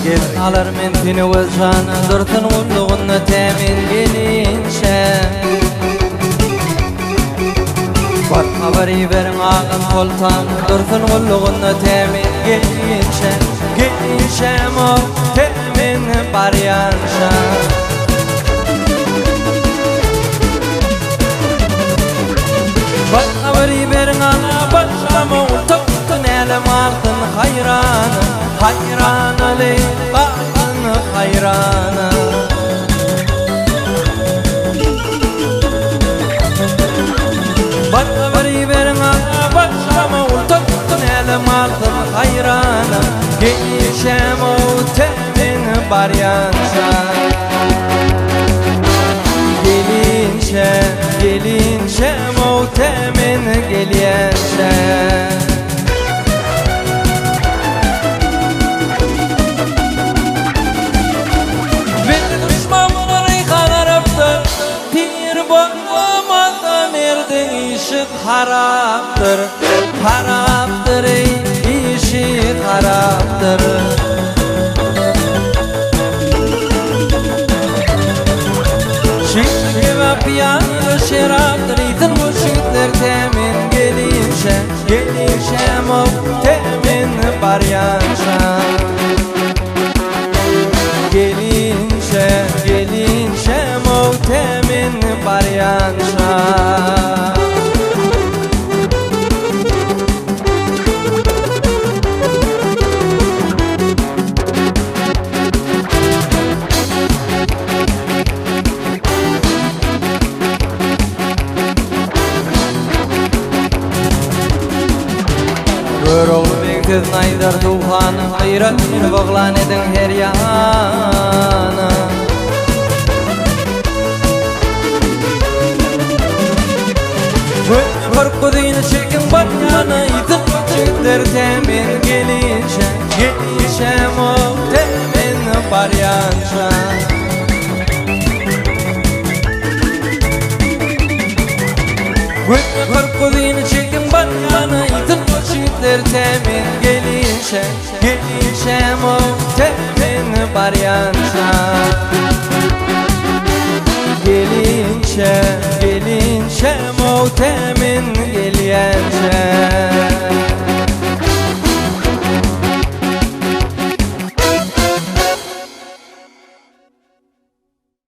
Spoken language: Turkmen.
Gelin alar men seni öz jana, Dursun gullugynda tämin gelinçä. Bar habar iberiň agam soltan, Dursun gullugynda tämin gelinçä. Gelinçäm o tämin barýança. Bar habar iberiň ala başam ogul, Topsun älem galsyn haýrana, Haýranaly galsyn haýrana. Bar habar iberiň ala başam ogul, Topsun älem galsyn haýrana, Gelişem o tämin barýança. Gelinçä, gelinçäm o tämin gelýänçä. Belli duşman bolar Reýhan Arapdyr, Pir bolmasa merdiň işi harapdyr, Harapdyr eý, işi harapdyr. Şeýle kebap ýaly şerapdyr, Iýsin bu şigitler tämin gelinçä, Gelinçäm-ow tämin barýança. Gelinçä, gelinçäm-ow tämin barýança. Görogly beg sözün aýdar Suwhana, Gaýrat meni boglan ediň her ýana. Göz gorkuzyny çekiň bir ýana, Ýitip jigitler temin gelinçä, Gelinçäm o temin barýança. Göz gorkuzyny çekiň bir ýana, Ýitip jigitler temin gelinçä, Gelinçäm o temin barýança. Gelinçä, gelinçäm o temin gelýänçä.